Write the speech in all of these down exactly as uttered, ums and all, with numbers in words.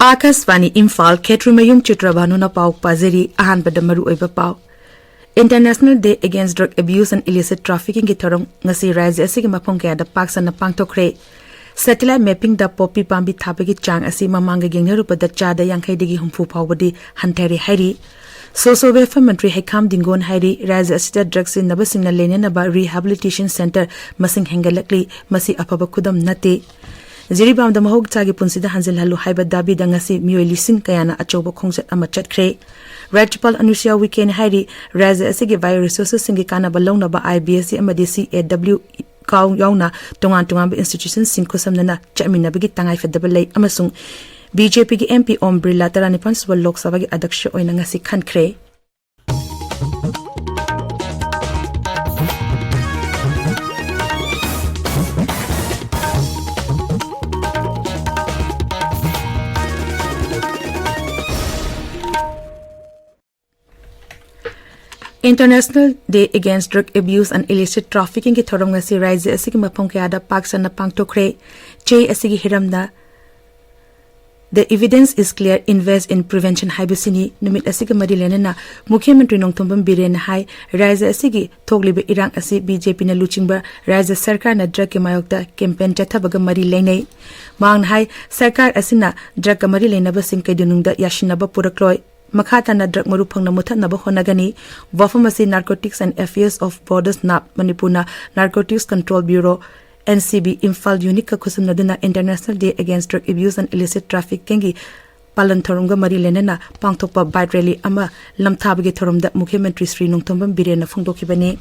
ꯑꯥꯀꯥꯁꯕꯥꯅꯤ ꯏꯝꯐꯥꯜ, ꯈꯦꯇ꯭ꯔꯤꯃꯌꯨꯝ ꯆꯤꯇ꯭ꯔꯕꯥꯅꯨꯅ ꯄꯥꯎ ꯄꯥꯖꯔꯤ꯫ ꯑꯍꯥꯟꯕꯗ ꯃꯔꯨꯑꯣꯏꯕ ꯄꯥꯎ꯫ International Day Against Drug Abuse and Illicit Trafficking ꯒꯤ ꯊꯧꯔꯝ ꯉꯁꯤ ꯔꯥꯖ꯭ꯌ ꯑꯁꯤꯒꯤ ꯃꯐꯝ ꯀꯌꯥꯗ ꯄꯥꯛ ꯁꯟꯅ ꯄꯥꯡꯊꯣꯛꯈ꯭ꯔꯦ꯫ Satellite mapping ꯗ ꯄꯣꯄꯤ ꯄꯥꯝꯕꯤ ꯊꯥꯕꯒꯤ ꯆꯥꯡ ꯑꯁꯤ ꯃꯃꯥꯡꯒ ꯌꯦꯡꯅꯔꯨꯕꯗ ꯆꯥꯗ ꯌꯥꯡꯈꯩꯗꯒꯤ ꯍꯨꯝꯐꯨ ꯐꯥꯎꯕꯗꯤ ꯍꯟꯊꯔꯦ ꯍꯥꯏꯔꯤ꯫ Social Welfare ꯃꯟꯇ꯭ꯔꯤ ꯍꯩꯈꯥꯝ ꯗꯤꯡꯒꯣꯟ ꯍꯥꯏꯔꯤ, ꯔꯥꯖ꯭ꯌ ꯑꯁꯤꯗ drug ꯁꯤꯖꯤꯟꯅꯕꯁꯤꯡꯅ ꯂꯩꯅꯅꯕ rehabilitation centre ꯃꯁꯤꯡ ꯍꯦꯟꯒꯠꯂꯛꯂꯤ, ꯃꯁꯤ ꯑꯐꯕ ꯈꯨꯗꯝ ꯅꯠꯇꯦ꯫ ꯖꯤꯔꯤꯕꯥꯝꯗ ꯃꯍꯧꯁꯥꯒꯤ ꯄꯨꯟꯁꯤꯗ ꯍꯟꯖꯤꯜꯍꯜꯂꯨ ꯍꯥꯏꯕ ꯗꯥꯕꯤꯗ ꯉꯁꯤ ꯃꯤꯑꯣꯏ ꯂꯤꯁꯤꯡ ꯀꯌꯥꯅ ꯑꯆꯧꯕ ꯈꯣꯡꯆꯠ ꯑꯃ ꯆꯠꯈ꯭ꯔꯦ꯫ ꯔꯥꯖ꯭ꯌꯄꯥꯜ ꯑꯅꯨꯁ꯭ꯌꯥ ꯎꯏꯀꯦꯅ ꯍꯥꯏꯔꯤ, ꯔꯥꯖ꯭ꯌ ꯑꯁꯤꯒꯤ bioresources ꯁꯤꯡꯒꯤ ꯀꯥꯟꯅꯕ ꯂꯧꯅꯕ IBSC ꯑꯃꯗꯤ CAW ꯌꯥꯎꯅ ꯇꯣꯉꯥꯟ ꯇꯣꯉꯥꯟꯕ institution ꯁꯤꯡ ꯈꯨꯠꯁꯝꯅꯅ ꯆꯠꯃꯤꯟꯅꯕꯒꯤ ꯇꯉꯥꯏꯐꯗꯕ ꯂꯩ ꯑꯃꯁꯨꯡ BJP ꯒꯤ MP ꯑꯣꯝ ꯕꯤꯔꯂꯥ ꯇꯔꯥꯅꯤꯄꯥꯟ ꯁꯨꯕ ꯂꯣꯛ ꯁꯚꯥꯒꯤ ꯑꯗ꯭ꯌꯛꯁ ꯑꯣꯏꯅ ꯉꯁꯤ ꯈꯟꯈ꯭ꯔꯦ꯫ International Day Against Drug Abuse and Illicit Trafficking ꯒꯤ ꯊꯧꯔꯝ ꯉꯁꯤ ꯔꯥꯖ꯭ꯌ ꯑꯁꯤꯒꯤ ꯃꯐꯝ ꯀꯌꯥꯗ ꯄꯥꯛ ꯁꯟꯅ ꯄꯥꯡꯊꯣꯛꯈ꯭ꯔꯦ꯫ ꯆꯦ ꯑꯁꯤꯒꯤ ꯍꯤꯔꯝꯅ "The evidence is clear, invest in prevention" ꯍꯥꯏꯕꯁꯤꯅꯤ꯫ ꯅꯨꯃꯤꯠ ꯑꯁꯤꯒ ꯃꯔꯤ ꯂꯩꯅꯅ ꯃꯨꯈ꯭ꯌ ꯃꯟꯇ꯭ꯔꯤ ꯅꯣꯡꯊꯣꯝꯕꯝ ꯕꯤꯔꯦꯟꯅ ꯍꯥꯏ, ꯔꯥꯖ꯭ꯌ ꯑꯁꯤꯒꯤ ꯊꯣꯛꯂꯤꯕ ꯏꯔꯥꯡ ꯑꯁꯤ BJP ꯅ ꯂꯨꯆꯤꯡꯕ ꯔꯥꯖ꯭ꯌ ꯁꯔꯀꯥꯔꯅ drug ꯀꯤ ꯃꯥꯌꯣꯛꯇ campaign ꯆꯠꯊꯕꯒ ꯃꯔꯤ ꯂꯩꯅꯩ꯫ ꯃꯍꯥꯛꯅ ꯍꯥꯏ, ꯁꯔꯀꯥꯔ ꯑꯁꯤꯅ drug ꯀ ꯃꯔꯤ ꯂꯩꯅꯕꯁꯤꯡ ꯀꯩꯗꯧꯅꯨꯡꯗ ꯌꯥꯁꯤꯟꯅꯕ ꯄꯨꯔꯛꯂꯣꯏ꯫ ꯃꯈꯥ ꯇꯥꯅ drug ꯃꯔꯨ ꯐꯪꯅ ꯃꯨꯊꯠꯅꯕ ꯍꯣꯠꯅꯒꯅꯤ꯫ ꯋꯥꯐꯝ ꯑꯁꯤ Narcotics and Affairs of Borders, NAB, ꯃꯅꯤꯄꯨꯔꯅ Narcotics Control Bureau, NCB, Imphal unit ꯀ ꯈꯨꯠꯁꯝꯅꯗꯨꯅ International Day Against Drug Abuse and Illicit Trafficking ꯒꯤ ꯄꯥꯂꯟ ꯊꯧꯔꯝꯒ ꯃꯔꯤ ꯂꯩꯅꯅ ꯄꯥꯡꯊꯣꯛꯄ bike rally ꯑꯃ ꯂꯝꯊꯥꯕꯒꯤ ꯊꯧꯔꯝꯗ ꯃꯨꯈ꯭ꯌ ꯃꯟꯇ꯭ꯔꯤ ꯁ꯭ꯔꯤ ꯅꯣꯡꯊꯣꯝꯕꯝ ꯕꯤꯔꯦꯟꯅ ꯐꯣꯡꯗꯣꯛꯈꯤꯕꯅꯤ꯫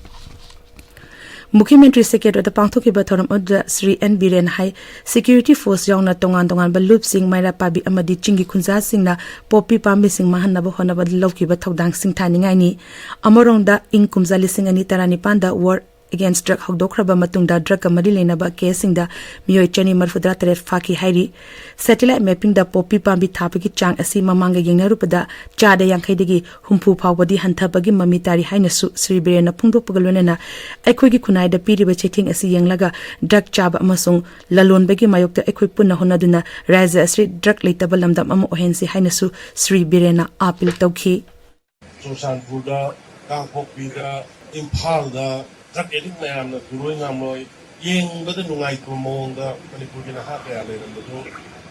ꯃꯨꯈ꯭ꯌ ꯃꯟꯇ꯭ꯔꯤ secretariat ꯇ ꯄꯥꯡꯊꯣꯛꯈꯤꯕ ꯊꯧꯔꯝ ꯑꯗꯨꯗ ꯁ꯭ꯔꯤ ꯑꯦꯟ ꯕꯤꯔꯦꯟ ꯍꯥꯏ, security force ꯌꯥꯎꯅ ꯇꯣꯉꯥꯟ ꯇꯣꯉꯥꯟꯕ ꯂꯨꯞꯁꯤꯡ, ꯃꯩꯔꯥ ꯄꯥꯕꯤ ꯑꯃꯗꯤ ꯆꯤꯡꯒꯤ ꯈꯨꯟꯖꯥꯁꯤꯡꯅ ꯄꯣꯄꯤ ꯄꯥꯝꯕꯤꯁꯤꯡ ꯃꯥꯡꯍꯟꯅꯕ ꯍꯣꯠꯅꯕꯗ ꯂꯧꯈꯤꯕ ꯊꯧꯗꯥꯡ ꯁꯤꯡꯊꯥꯅꯤꯡꯉꯥꯏꯅꯤ꯫ ꯑꯃꯔꯣꯝꯗ, ꯏꯪ ꯀꯨꯝꯖꯥ ꯂꯤꯁꯤꯡ ꯑꯅꯤ ꯇꯔꯥꯅꯤꯄꯥꯟꯗ World Against Drug ꯍꯧꯗꯣꯛꯈ꯭ꯔꯕ ꯃꯇꯨꯡꯗ drugꯀ ꯃꯔꯤ ꯂꯩꯅꯕ caseꯁꯤꯡꯗ ꯃꯤꯑꯣꯏ ꯆꯅꯤ ꯃꯔꯤꯐꯨꯇꯔꯥ ꯇꯔꯦꯠ ꯐꯥꯈꯤ ꯍꯥꯏꯔꯤ꯫ Satellite mappingꯗ poppy ꯄꯥꯝꯕꯤ ꯊꯥꯕꯒꯤ ꯆꯥꯡ ꯑꯁꯤ ꯃꯃꯥꯡꯒ ꯌꯦꯡꯅꯔꯨꯕꯗ ꯆꯥꯗ ꯌꯥꯡꯈꯩꯗꯒꯤ ꯍꯨꯝꯐꯨ ꯐꯥꯎꯕꯗꯤ ꯍꯟꯊꯕꯒꯤ ꯃꯃꯤ ꯇꯥꯔꯤ ꯍꯥꯏꯅꯁꯨ ꯁ꯭ꯔꯤ ꯕꯤꯔꯦꯟꯅ ꯐꯣꯡꯗꯣꯛꯄꯒ ꯂꯣꯏꯅꯅ ꯑꯩꯈꯣꯏꯒꯤ ꯈꯨꯟꯅꯥꯏꯗ ꯄꯤꯔꯤꯕ ꯆꯩꯊꯦꯡ ꯑꯁꯤ ꯌꯦꯡꯂꯒ drug ꯆꯥꯕ ꯑꯃꯁꯨꯡ ꯂꯂꯣꯟꯕꯒꯤ ꯃꯥꯌꯣꯛꯇ ꯑꯩꯈꯣꯏ ꯄꯨꯟꯅ ꯍꯣꯠꯅꯗꯨꯅ ꯔꯥꯖ꯭ꯌ ꯑꯁꯤ drug ꯂꯩꯇꯕ ꯂꯝꯗꯝ ꯑꯃ ꯑꯣꯏꯍꯟꯁꯤ ꯍꯥꯏꯅꯁꯨ ꯁ꯭ꯔꯤ ꯕꯤꯔꯦꯟꯅ appeal ꯇꯧꯈꯤ꯫ ꯆꯨꯔꯆꯥꯟꯄꯨꯔꯗ, ꯀꯥꯡꯄꯣꯛꯄꯤꯗ, ꯏꯝꯐꯥꯜꯗ drug addict ꯃꯌꯥꯝꯅ ꯇꯨꯔꯣꯏ ꯉꯥꯝꯂꯣꯏ ꯌꯦꯡꯕꯗ ꯅꯨꯡꯉꯥꯏꯇꯕ ꯃꯑꯣꯡꯗ ꯃꯅꯤꯄꯨꯔꯒꯤ ꯅꯍꯥ ꯀꯌꯥ ꯂꯩꯔꯝꯕꯗꯨ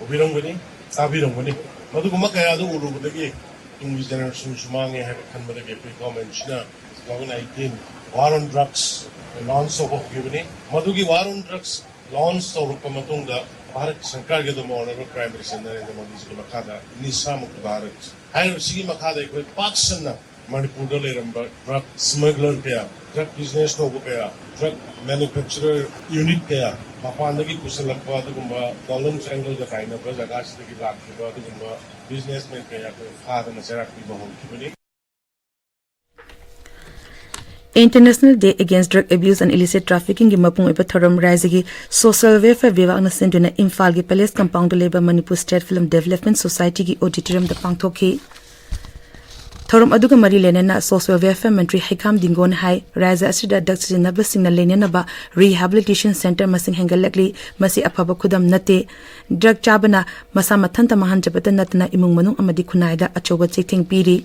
ꯎꯕꯤꯔꯝꯒꯅꯤ, ꯇꯥꯕꯤꯔꯝꯒꯅꯤ꯫ ꯃꯗꯨꯒꯨꯝꯕ ꯀꯌꯥꯗꯨ ꯎꯔꯨꯕꯗꯒꯤ ꯇꯨꯡꯒꯤ generationꯁꯨ ꯃꯥꯡꯉꯦ ꯍꯥꯏꯕ ꯈꯟꯕꯗꯒꯤ ꯑꯩꯈꯣꯏ governmentꯁꯤꯅ two thousand eighteen War on Drugs launch ꯇꯧꯕ ꯍꯧꯈꯤꯕꯅꯤ꯫ ꯃꯗꯨꯒꯤ War on Drugs launch ꯇꯧꯔꯛꯄ ꯃꯇꯨꯡꯗ ꯚꯥꯔꯠ ꯁꯔꯀꯥꯔꯒꯤ ꯑꯗꯨꯝ Honourable Prime Minister ꯅꯔꯦꯟꯗ꯭ꯔ ꯃꯣꯗꯤꯖꯤꯒꯤ ꯃꯈꯥꯗ ꯅꯤꯁꯥ ꯃꯨꯛꯇ ꯚꯥꯔꯠ ꯍꯥꯏꯔꯤꯕꯁꯤꯒꯤ ꯃꯈꯥꯗ ꯑꯩꯈꯣꯏ ꯄꯥꯛ ꯁꯟꯅ ꯃꯅꯤꯄꯨꯔꯗ ꯂꯩꯔꯝꯕ drug smuggler ꯀꯌꯥ, drug business ꯇꯧꯕ ꯀꯌꯥ, drug manufacturer unit ꯀꯌꯥ, ꯃꯄꯥꯟꯗꯒꯤ ꯄꯨꯁꯤꯜꯂꯛꯄ ꯑꯗꯨꯒꯨꯝꯕ Golden Triangleꯒ ꯇꯥꯏꯅꯕ ꯖꯒꯥꯁꯤꯗꯒꯤ ꯂꯥꯛꯈꯤꯕ ꯑꯗꯨꯒꯨꯝꯕ businessman ꯀꯌꯥ ꯑꯩꯈꯣꯏ ꯐꯥꯗꯅ ꯆꯩꯔꯥꯛ ꯄꯤꯕ ꯍꯧꯈꯤꯕꯅꯤ꯫ International Day Against Drug Abuse and Illicit Traffickingꯒꯤ ꯃꯄꯨꯡ ꯑꯣꯏꯕ ꯊꯧꯔꯝ ꯔꯥꯖ꯭ꯌꯒꯤ Social Welfare ꯕꯤꯚꯥꯒꯅ ꯁꯤꯟꯗꯨꯅ ꯏꯝꯐꯥꯜꯒꯤ Palace Compoundꯗ ꯂꯩꯕ Manipur State Film Development Societyꯒꯤ auditoriumꯗ ꯄꯥꯡꯊꯣꯛꯈꯤ꯫ ꯊꯧꯔꯝ ꯑꯗꯨꯒ ꯃꯔꯤ ꯂꯩꯅꯅ Social Welfare ꯃꯟꯇ꯭ꯔꯤ ꯍꯩꯈꯥꯝ ꯗꯤꯡꯒꯣꯅ ꯍꯥꯏ, ꯔꯥꯖ꯭ꯌ ꯑꯁꯤꯗ drug ꯁꯤꯖꯤꯟꯅꯕꯁꯤꯡꯅ ꯂꯩꯅꯅꯕ rehabilitation centre ꯃꯁꯤꯡ ꯍꯦꯟꯒꯠꯂꯛꯂꯤ꯫ ꯃꯁꯤ ꯑꯐꯕ ꯈꯨꯗꯝ ꯅꯠꯇꯦ꯫ Drug ꯆꯥꯕꯅ ꯃꯁꯥ ꯃꯊꯟꯇ ꯃꯥꯡꯍꯟꯖꯕꯇ ꯅꯠꯇꯅ ꯏꯃꯨꯡ ꯃꯅꯨꯡ ꯑꯃꯗꯤ ꯈꯨꯟꯅꯥꯏꯗ ꯑꯆꯧꯕ ꯆꯩꯊꯦꯡ ꯄꯤꯔꯤ꯫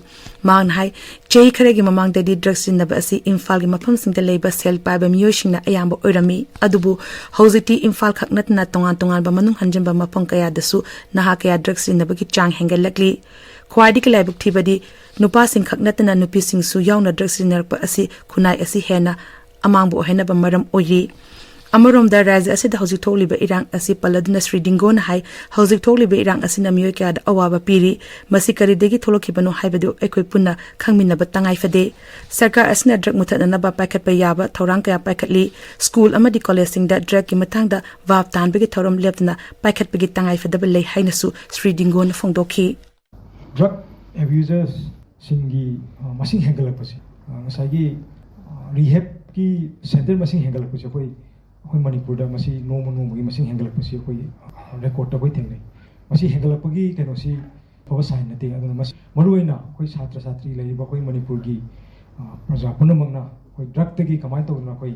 ꯃꯍꯥꯛꯅ ꯍꯥꯏ, ꯆꯍꯤ ꯈꯔꯒꯤ ꯃꯃꯥꯡꯗꯗꯤ drug ꯁꯤꯖꯤꯟꯅꯕ ꯑꯁꯤ ꯏꯝꯐꯥꯜꯒꯤ ꯃꯐꯝꯁꯤꯡꯗ ꯂꯩꯕ ꯁꯦꯜ ꯄꯥꯏꯕ ꯃꯤꯑꯣꯏꯁꯤꯡꯅ ꯑꯌꯥꯝꯕ ꯑꯣꯏꯔꯝꯃꯤ꯫ ꯑꯗꯨꯕꯨ ꯍꯧꯖꯤꯛꯇꯤ ꯏꯝꯐꯥꯜ ꯈꯛ ꯅꯠꯇꯅ ꯇꯣꯉꯥꯟ ꯇꯣꯉꯥꯟꯕ ꯃꯅꯨꯡ ꯍꯟꯖꯤꯟꯕ ꯃꯐꯝ ꯀꯌꯥꯗꯁꯨ ꯅꯍꯥ ꯀꯌꯥ drug ꯁꯤꯖꯤꯟꯅꯕꯒꯤ ꯆꯥꯡ ꯍꯦꯟꯒꯠꯂꯛꯂꯤ꯫ ꯈ꯭ꯋꯥꯏꯗꯒꯤ ꯂꯥꯏꯕꯛ ꯊꯤꯕꯗꯤ ꯅꯨꯄꯥꯁꯤꯡ ꯈꯛ ꯅꯠꯇꯅ ꯅꯨꯄꯤꯁꯤꯡꯁꯨ ꯌꯥꯎꯅ drug ꯁꯤꯖꯤꯟꯅꯔꯛꯄ ꯑꯁꯤ ꯈꯨꯟꯅꯥꯏ ꯑꯁꯤ ꯍꯦꯟꯅ ꯑꯃꯥꯡꯕ ꯑꯣꯏꯍꯟꯅꯕ ꯃꯔꯝ ꯑꯣꯏꯔꯤ꯫ ꯑꯃꯔꯣꯝꯗ ꯔꯥꯖ꯭ꯌ ꯑꯁꯤꯗ ꯍꯧꯖꯤꯛ ꯊꯣꯛꯂꯤꯕ ꯏꯔꯥꯡ ꯑꯁꯤ ꯄꯜꯂꯗꯨꯅ ꯁ꯭ꯔꯤ ꯗꯤꯡꯒꯣꯅ ꯍꯥꯏ, ꯍꯧꯖꯤꯛ ꯊꯣꯛꯂꯤꯕ ꯏꯔꯥꯡ ꯑꯁꯤꯅ ꯃꯤꯑꯣꯏ ꯀꯌꯥꯗ ꯑꯋꯥꯕ ꯄꯤꯔꯤ꯫ ꯃꯁꯤ ꯀꯔꯤꯗꯒꯤ ꯊꯣꯛꯂꯛꯈꯤꯕꯅꯣ ꯍꯥꯏꯕꯗꯨ ꯑꯩꯈꯣꯏ ꯄꯨꯟꯅ ꯈꯪꯃꯤꯟꯅꯕ ꯇꯉꯥꯏ ꯐꯗꯦ꯫ ꯁꯔꯀꯥꯔ ꯑꯁꯤꯅ drug ꯃꯨꯊꯠꯅꯅꯕ ꯄꯥꯏꯈꯠꯄ ꯌꯥꯕ ꯊꯧꯔꯥꯡ ꯀꯌꯥ ꯄꯥꯏꯈꯠꯂꯤ꯫ School ꯑꯃꯗꯤ collegeꯁꯤꯡꯗ drugꯀꯤ ꯃꯇꯥꯡꯗ ꯚꯥꯞ ꯇꯥꯍꯟꯕꯒꯤ ꯊꯧꯔꯝ ꯂꯦꯞꯇꯅ ꯄꯥꯏꯈꯠꯄꯒꯤ ꯇꯉꯥꯏ ꯐꯗꯕ ꯂꯩ ꯍꯥꯏꯅꯁꯨ ꯁ꯭ꯔꯤ ꯗꯤꯡꯒꯣꯅ ꯐꯣꯡꯗꯣꯛꯈꯤ꯫ Drug abusersꯁꯤꯡꯒꯤ ꯃꯁꯤꯡ ꯍꯦꯟꯒꯠꯂꯛꯄꯁꯤ ꯉꯁꯥꯏꯒꯤ rehab ꯀꯤ ꯁꯦꯟꯇꯔ ꯃꯁꯤꯡ ꯍꯦꯟꯒꯠꯂꯛꯄꯁꯦ ꯑꯩꯈꯣꯏ, ꯑꯩꯈꯣꯏ ꯃꯅꯤꯄꯨꯔꯗ ꯃꯁꯤ ꯅꯣꯡꯃ ꯅꯣꯡꯃꯒꯤ ꯃꯁꯤꯡ ꯍꯦꯟꯒꯠꯂꯛꯄꯁꯤ ꯑꯩꯈꯣꯏ, ꯑ, ꯔꯦꯀꯣꯔꯗꯇ ꯑꯩꯈꯣꯏ ꯊꯦꯡꯅꯩ꯫ ꯃꯁꯤ ꯍꯦꯟꯒꯠꯂꯛꯄꯒꯤ ꯀꯩꯅꯣꯁꯤ ꯑꯐꯕ ꯁꯥꯏꯟ ꯅꯠꯇꯦ꯫ ꯑꯗꯨꯅ ꯃꯁꯤ ꯃꯔꯨꯑꯣꯏꯅ ꯑꯩꯈꯣꯏ ꯁꯥꯇ꯭ꯔ ꯁꯥꯇ꯭ꯔꯤ ꯂꯩꯔꯤꯕ ꯑꯩꯈꯣꯏ ꯃꯅꯤꯄꯨꯔꯒꯤ, ꯑ, ꯄ꯭ꯔꯖꯥ ꯄꯨꯝꯅꯃꯛꯅ ꯑꯩꯈꯣꯏ ꯗ꯭ꯔꯒꯇꯒꯤ ꯀꯃꯥꯏꯅ ꯇꯧꯗꯅ ꯑꯩꯈꯣꯏ,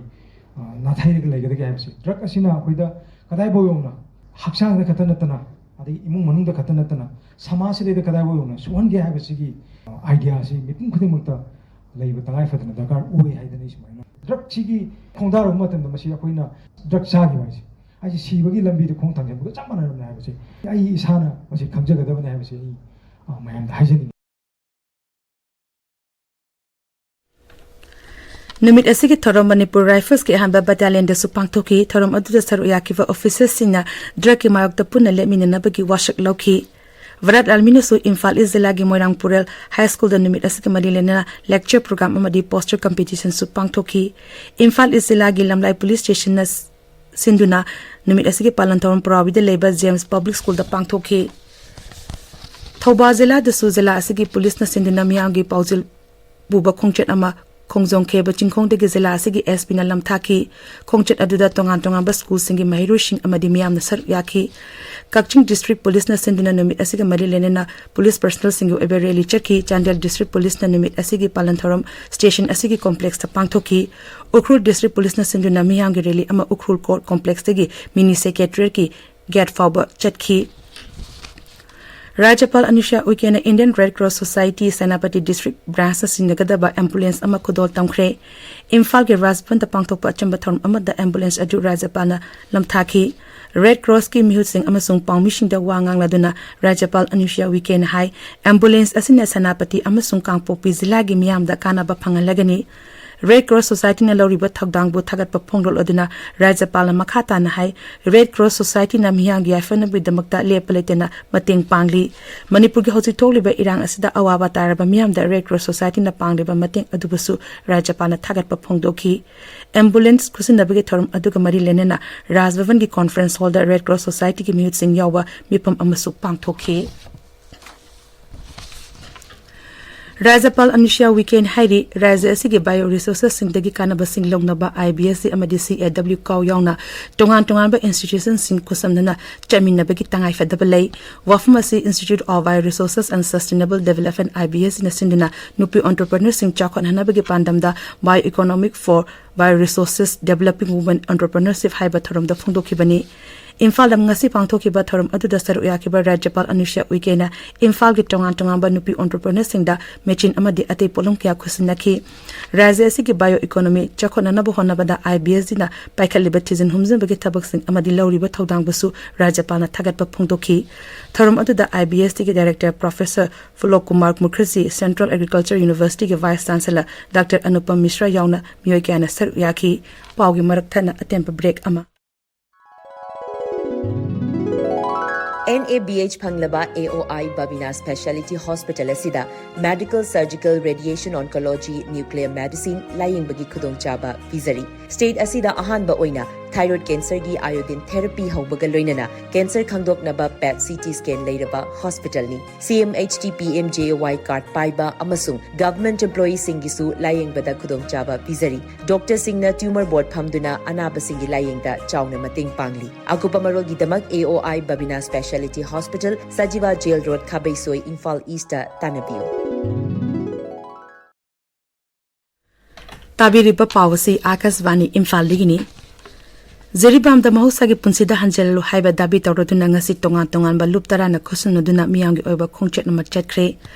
ꯑ, ꯅꯥꯊꯩꯔꯒ ꯂꯩꯒꯗꯒꯦ ꯍꯥꯏꯕꯁꯤ, ꯗ꯭ꯔꯒ ꯑꯁꯤꯅ ꯑꯩꯈꯣꯏꯗ ꯀꯗꯥꯏꯐꯥꯎ ꯌꯧꯅ ꯍꯛꯆꯥꯡꯗ ꯈꯛꯇ ꯅꯠꯇꯅ, ꯑꯗꯒꯤ ꯏꯃꯨꯡ ꯃꯅꯨꯡꯗ ꯈꯛꯇ ꯅꯠꯇꯅ, ꯁꯃꯥꯖꯁꯤꯗ ꯀꯗꯥꯏꯐꯥꯎ ꯌꯧꯅ ꯁꯣꯛꯍꯟꯒꯦ ꯍꯥꯏꯕꯁꯤꯒꯤ, ꯑ, ꯑꯥꯏꯗꯤꯌꯥꯁꯤ ꯃꯤꯄꯨꯝ ꯈꯨꯗꯤꯡꯃꯛꯇ ꯂꯩꯕ ꯇꯉꯥꯏ ꯐꯗꯅ ꯗꯔꯀꯥꯔ ꯑꯣꯏ ꯍꯥꯏꯗꯅ ꯑꯩ ꯁꯨꯃꯥꯏꯅ, ꯗ꯭ꯔꯒꯁꯤꯒꯤ ꯈꯣꯡꯗꯥꯔꯨꯕ ꯃꯇꯝꯗ ꯃꯁꯤ ꯑꯩꯈꯣꯏꯅ ꯗ꯭ꯔꯒ ꯆꯥꯈꯤꯕ ꯍꯥꯏꯁꯦ, ꯑꯩꯁꯦ ꯁꯤꯕꯒꯤ ꯂꯝꯕꯤꯗ ꯈꯣꯡ ꯊꯥꯡꯖꯟꯕꯒ ꯆꯞ ꯃꯥꯟꯅꯔꯕꯅꯦ ꯍꯥꯏꯕꯁꯦ ꯑꯩ ꯏꯁꯥꯅ ꯃꯁꯤ ꯈꯪꯖꯒꯗꯕꯅꯦ ꯍꯥꯏꯕꯁꯦ ꯑꯩ, ꯑ, ꯃꯌꯥꯝꯗ ꯍꯥꯏꯖꯅꯤꯡꯉꯤ꯫ ꯅꯨꯃꯤꯠ ꯑꯁꯤꯒꯤ ꯊꯧꯔꯝ ꯃꯅꯤꯄꯨꯔ ꯔꯥꯏꯐꯜꯁꯀꯤ ꯑꯍꯥꯟꯕ ꯕꯠꯇꯥꯂꯤꯌꯟꯗꯁꯨ ꯄꯥꯡꯊꯣꯛꯈꯤ꯫ ꯊꯧꯔꯝ ꯑꯗꯨꯗ ꯁꯔꯨꯛ ꯌꯥꯈꯤꯕ ꯑꯣꯐꯤꯁꯔꯁꯤꯡꯅ ꯗ꯭ꯔꯒꯀꯤ ꯃꯥꯌꯣꯛꯇ ꯄꯨꯟꯅ ꯂꯦꯞꯃꯤꯟꯅꯅꯕꯒꯤ ꯋꯥꯁꯛ ꯂꯧꯈꯤ꯫ ꯚꯥꯔꯠ ꯂꯥꯜꯃꯤꯅꯁꯨ ꯏꯝꯐꯥꯜ ꯏꯁ ꯖꯤꯂꯥꯒꯤ ꯃꯣꯏꯔꯥꯡ ꯄꯨꯔꯦꯜ ꯍꯥꯏ ꯁ꯭ꯀꯨꯜꯗ ꯅꯨꯃꯤꯠ ꯑꯁꯤꯒꯤ ꯃꯔꯤ ꯂꯩꯅꯅ ꯂꯦꯛꯆꯔ ꯄ꯭ꯔꯣꯒ꯭ꯔꯥꯝ ꯑꯃꯗꯤ ꯄꯣꯁꯇꯔ ꯀꯝꯄꯤꯇꯤꯁꯟꯁꯨ ꯄꯥꯡꯊꯣꯛꯈꯤ꯫ ꯏꯝꯐꯥꯜ ꯏꯁ ꯖꯤꯂꯥꯒꯤ ꯂꯝꯂꯥꯏ ꯄꯨꯂꯤꯁ ꯁ꯭ꯇꯦꯁꯟꯅ ꯁꯤꯟꯗꯨꯅ ꯅꯨꯃꯤꯠ ꯑꯁꯤꯒꯤ ꯄꯥꯂꯟ ꯊꯧꯔꯝ ꯄꯨꯔꯥꯕꯤꯗ ꯂꯩꯕ ꯖꯦꯝꯁ ꯄꯕ꯭ꯂꯤꯛ ꯁ꯭ꯀꯨꯜꯗ ꯄꯥꯡꯊꯣꯛꯈꯤ꯫ ꯊꯧꯕꯥꯜ ꯖꯤꯂꯥꯗꯁꯨ ꯖꯤꯂꯥ ꯑꯁꯤꯒꯤ ꯄꯨꯂꯤꯁꯅ ꯁꯤꯟꯗꯨꯅ ꯃꯤꯌꯥꯝꯒꯤ ꯄꯥꯎꯖꯦꯜ ꯄꯨꯕ ꯈꯣꯡꯆꯠ ꯑꯃ ꯈꯣꯡꯖꯣꯝ ꯈꯦꯕ ꯆꯤꯡꯈꯣꯡꯗꯒꯤ ꯖꯤꯂꯥ ꯑꯁꯤꯒꯤ ꯑꯦꯁ ꯄꯤꯅ ꯂꯝꯊꯥꯈꯤ꯫ ꯈꯣꯡꯆꯠ ꯑꯗꯨꯗ ꯇꯣꯉꯥꯟ ꯇꯣꯉꯥꯟꯕ ꯁ꯭ꯀꯨꯜꯁꯤꯡꯒꯤ ꯃꯍꯩꯔꯣꯏꯁꯤꯡ ꯑꯃꯗꯤ ꯃꯤꯌꯥꯝꯅ ꯁꯔꯨꯛ ꯌꯥꯈꯤ꯫ ꯀꯛꯆꯤꯡ ꯗꯤꯁꯇ꯭ꯔꯤꯛ ꯄꯨꯂꯤꯁꯅ ꯁꯤꯟꯗꯨꯅ ꯅꯨꯃꯤꯠ ꯑꯁꯤꯒ ꯃꯔꯤ ꯂꯩꯅꯅ ꯄꯨꯂꯤꯁ ꯄꯔꯁꯅꯦꯜꯁꯤꯡꯒꯤ ꯑꯣꯏꯕ ꯔꯦꯂꯤ ꯆꯠꯈꯤ꯫ ꯆꯥꯟꯗꯦꯜ ꯗꯤꯁꯇ꯭ꯔꯤꯛ ꯄꯨꯂꯤꯁꯅ ꯅꯨꯃꯤꯠ ꯑꯁꯤꯒꯤ ꯄꯥꯂꯟ ꯊꯧꯔꯝ ꯁ꯭ꯇꯦꯁꯟ ꯑꯁꯤꯒꯤ ꯀꯣꯝꯄ꯭ꯂꯦꯛꯁꯇ ꯄꯥꯡꯊꯣꯛꯈꯤ꯫ ꯎꯈ꯭ꯔꯨꯜ ꯗꯤꯁꯇ꯭ꯔꯤꯛ ꯄꯨꯂꯤꯁꯅ ꯁꯤꯟꯗꯨꯅ ꯃꯤꯌꯥꯝꯒꯤ ꯔꯦꯂꯤ ꯑꯃ ꯎꯈ꯭ꯔꯨꯜ ꯀꯣꯔꯠ ꯀꯣꯝꯄ꯭ꯂꯦꯛꯁꯇꯒꯤ ꯃꯤꯅꯤ ꯁꯦꯀ꯭ꯔꯦꯇꯔꯤꯌꯦꯠꯀꯤ ꯒꯦꯠ ꯐꯥꯎꯕ ꯆꯠꯈꯤ꯫ ꯔꯥꯖ꯭ꯌꯄꯥꯜ ꯑꯅꯨꯁ꯭ꯌꯥ ꯎꯏꯀꯦꯅ Indian Red Cross Society Senapati district ꯕ꯭ꯔꯥꯟꯆꯅ ꯁꯤꯟꯅꯒꯗꯕ ꯑꯦꯝꯕꯨꯂꯦꯟꯁ ꯑꯃ ꯈꯨꯗꯣꯜ ꯇꯝꯈ꯭ꯔꯦ꯫ ꯏꯝꯐꯥꯜꯒꯤ ꯔꯥꯖꯚꯕꯟꯗ ꯄꯥꯡꯊꯣꯛꯄ ꯑꯆꯝꯕ ꯊꯧꯔꯝ ꯑꯃꯗ ꯑꯦꯝꯕꯨꯂꯦꯟꯁ ꯑꯗꯨ ꯔꯥꯖ꯭ꯌꯄꯥꯜꯅ ꯂꯝꯊꯥꯈꯤ꯫ ꯔꯦꯗ ꯀ꯭ꯔꯣꯁꯀꯤ ꯃꯤꯍꯨꯠꯁꯤꯡ ꯑꯃꯁꯨꯡ ꯄꯥꯎꯃꯤꯁꯤꯡꯗ ꯋꯥ ꯉꯥꯡꯂꯗꯨꯅ ꯔꯥꯖ꯭ꯌꯄꯥꯜ ꯑꯅꯨꯁ꯭ꯌꯥ ꯎꯏꯀꯦꯅ ꯍꯥꯏ, ꯑꯦꯝꯕꯨꯂꯦꯟꯁ ꯑꯁꯤꯅ ꯁꯦꯅꯥꯄꯇꯤ ꯑꯃꯁꯨꯡ ꯀꯥꯡꯄꯣꯛꯄꯤ ꯖꯤꯂꯥꯒꯤ ꯃꯤꯌꯥꯝꯗ ꯀꯥꯟꯅꯕ ꯐꯪꯍꯜꯂꯒꯅꯤ꯫ ꯔꯦꯗ ꯀ꯭ꯔꯣꯁ ꯁꯣꯁꯥꯏꯇꯤꯅ ꯂꯧꯔꯤꯕ ꯊꯧꯗꯥꯡꯕꯨ ꯊꯥꯒꯠꯄ ꯐꯣꯡꯗꯣꯛꯂꯗꯨꯅ ꯔꯥꯖ꯭ꯌꯄꯥꯜꯅ ꯃꯈꯥ ꯇꯥꯅ ꯍꯥꯏ, ꯔꯦꯗ ꯀ꯭ꯔꯣꯁ ꯁꯣꯁꯥꯏꯇꯤꯅ ꯃꯤꯌꯥꯝꯒꯤ ꯌꯥꯏꯐꯅꯕꯒꯤꯗꯃꯛꯇ ꯂꯦꯞꯄ ꯂꯩꯇꯅ ꯃꯇꯦꯡ ꯄꯥꯡꯂꯤ꯫ ꯃꯅꯤꯄꯨꯔꯒꯤ ꯍꯧꯖꯤꯛ ꯊꯣꯛꯂꯤꯕ ꯏꯔꯥꯡ ꯑꯁꯤꯗ ꯑꯋꯥꯕ ꯇꯥꯔꯕ ꯃꯤꯌꯥꯝꯗ ꯔꯦꯗ ꯀ꯭ꯔꯣꯁ ꯁꯣꯁꯥꯏꯇꯤꯅ ꯄꯥꯡꯂꯤꯕ ꯃꯇꯦꯡ ꯑꯗꯨꯕꯨꯁꯨ ꯔꯥꯖ꯭ꯌꯄꯥꯜꯅ ꯊꯥꯒꯠꯄ ꯐꯣꯡꯗꯣꯛꯈꯤ꯫ ꯑꯦꯝꯕꯨꯂꯦꯟꯁ ꯈꯨꯠꯁꯤꯟꯅꯕꯒꯤ ꯊꯧꯔꯝ ꯑꯗꯨꯒ ꯃꯔꯤ ꯂꯩꯅꯅ ꯔꯥꯖꯚꯕꯟꯒꯤ ꯀꯣꯟꯐ꯭ꯔꯦꯟꯁ ꯍꯣꯜꯗ ꯔꯦꯗ ꯀ꯭ꯔꯣꯁ ꯁꯣꯁꯥꯏꯇꯤꯒꯤ ꯃꯤꯍꯨꯠꯁꯤꯡ ꯌꯥꯎꯕ ꯃꯤꯐꯝ ꯑꯃꯁꯨ ꯄꯥꯡꯊꯣꯛꯈꯤ꯫ ꯔꯥꯖ꯭ꯌꯄꯥꯜ ꯑꯅꯨꯁ꯭ꯌꯥ ꯎꯏꯀꯦꯅ ꯍꯥꯏꯔꯤ, ꯔꯥꯖ꯭ꯌ ꯑꯁꯤꯒꯤ bio resourcesꯁꯤꯡꯗꯒꯤ ꯀꯥꯟꯅꯕꯁꯤꯡ ꯂꯧꯅꯕ IBSD ꯑꯃꯗꯤ CAW ꯀꯥꯎ ꯌꯥꯎꯅ ꯇꯣꯉꯥꯟ ꯇꯣꯉꯥꯟꯕ institutionꯁꯤꯡ ꯈꯨꯠꯁꯝꯅꯅ ꯆꯠꯃꯤꯟꯅꯕꯒꯤ ꯇꯉꯥꯏꯐꯗꯕ ꯂꯩ꯫ ꯋꯥꯐꯝ ꯑꯁꯤ Institute of Bio Resources and Sustainable Development, IBSDꯅ ꯁꯤꯟꯗꯨꯅ ꯅꯨꯄꯤ entrepreneurꯁꯤꯡ ꯆꯥꯎꯈꯠꯍꯟꯅꯕꯒꯤ ꯄꯥꯟꯗꯝꯗ Bio Economic for Bio Resources Developing Women Entrepreneurship ꯍꯥꯏꯕ ꯊꯧꯔꯝꯗ ꯐꯣꯡꯗꯣꯛꯈꯤꯕꯅꯤ꯫ ꯏꯝꯐꯥꯜꯗ ꯉꯁꯤ ꯄꯥꯡꯊꯣꯛꯈꯤꯕ ꯊꯧꯔꯝ ꯑꯗꯨꯗ ꯁꯔꯨꯛ ꯌꯥꯈꯤꯕ ꯔꯥꯖ꯭ꯌꯄꯥꯜ ꯑꯅꯨꯁ꯭ꯌꯥ ꯎꯏꯀꯦꯅ ꯏꯝꯐꯥꯜꯒꯤ ꯇꯣꯉꯥꯟ ꯇꯣꯉꯥꯟꯕ ꯅꯨꯄꯤ entrepreneurꯁꯤꯡꯗ ꯃꯦꯆꯤꯟ ꯑꯃꯗꯤ ꯑꯇꯩ ꯄꯣꯠꯂꯝ ꯀꯌꯥ ꯈꯨꯠꯁꯤꯟꯅꯈꯤ꯫ ꯔꯥꯖ꯭ꯌ ꯑꯁꯤꯒꯤ bio economy ꯆꯥꯎꯈꯠꯅꯅꯕ ꯍꯣꯠꯅꯕꯗ IBSDꯅ ꯄꯥꯏꯈꯠꯂꯤꯕ ꯊꯤꯖꯤꯟ ꯍꯨꯝꯖꯤꯟꯕꯒꯤ ꯊꯕꯛꯁꯤꯡ ꯑꯃꯗꯤ ꯂꯧꯔꯤꯕ ꯊꯧꯗꯥꯡꯕꯨꯁꯨ ꯔꯥꯖ꯭ꯌꯄꯥꯜꯅ ꯊꯥꯒꯠꯄ ꯐꯣꯡꯗꯣꯛꯈꯤ꯫ ꯊꯧꯔꯝ ꯑꯗꯨꯗ IBSDꯒꯤ director Professor ꯐꯨꯂꯣꯛ Kumar Mukherjee, Central Agriculture Universityꯒꯤ vice chancellor Doctor Anupam ꯃꯤꯁ꯭ꯔꯥ ꯌꯥꯎꯅ ꯃꯤꯑꯣꯏ ꯀꯌꯥꯅ ꯁꯔꯨꯛ ꯌꯥꯈꯤ꯫ ꯄꯥꯎꯒꯤ ꯃꯔꯛ ꯊꯠꯅ ꯑꯇꯦꯟꯕ break ꯑꯃ꯫ NABH ꯐꯪꯂꯕ AOI Babina Speciality Hospital ꯑꯁꯤꯗ medical, surgical, radiation oncology, nuclear medicine ꯂꯥꯌꯦꯡꯕꯒꯤ ꯈꯨꯗꯣꯡꯆꯥꯕ ꯄꯤꯖꯔꯤ꯫ State ꯑꯁꯤꯗ ꯑꯍꯥꯟꯕ ꯑꯣꯏꯅ thyroid cancerꯒꯤ iodine therapy ꯍꯧꯕꯒ ꯂꯣꯏꯅꯅ cancer ꯈꯪꯗꯣꯛꯅꯕ PET CT scan ꯂꯩꯔꯕ hospitalꯅꯤ꯫ CMHT PMJAY card ꯄꯥꯏꯕ ꯑꯃꯁꯨꯡ government employeeꯁꯤꯡꯒꯤꯁꯨ ꯂꯥꯌꯦꯡꯕꯗ ꯈꯨꯗꯣꯡꯆꯥꯕ ꯄꯤꯖꯔꯤ꯫ Doctorꯁꯤꯡꯅ tumor board ꯐꯝꯗꯨꯅ ꯑꯅꯥꯕꯁꯤꯡꯒꯤ ꯂꯥꯌꯦꯡꯗ ꯆꯥꯎꯅ ꯃꯇꯦꯡ ꯄꯥꯡꯂꯤ꯫ ꯑꯀꯨꯞꯄ ꯃꯔꯣꯜꯒꯤꯗꯃꯛ AOI Babina Speciality Hospital, Sajiwa Jail Road, ꯈꯥꯕꯩꯁꯣꯏ, Imphal Eastꯇ ꯇꯥꯟꯅꯕꯤꯌꯨ꯫ ꯇꯥꯕꯤꯔꯤꯕ ꯄꯥꯎ ꯑꯁꯤ ꯑꯥꯀꯥꯁꯕꯥꯅꯤ ꯏꯝꯐꯥꯜꯗꯒꯤꯅꯤ꯫ ꯖꯤꯔꯤꯕꯥꯝꯗ ꯃꯍꯧꯁꯥꯒꯤ ꯄꯨꯟꯁꯤꯗ ꯍꯟꯖꯤꯜꯂꯨ ꯍꯥꯏꯕ ꯗꯥꯕꯤ ꯇꯧꯔꯗꯨꯅ ꯉꯁꯤ ꯇꯣꯉꯥꯟ ꯇꯣꯉꯥꯟꯕ ꯂꯨꯞ ꯇꯔꯥꯅ ꯈꯨꯠꯁꯨꯅꯗꯨꯅ ꯃꯤꯌꯥꯝꯒꯤ ꯑꯣꯏꯕ ꯈꯣꯡꯆꯠ ꯑꯃ ꯆꯠꯈ꯭ꯔꯦ꯫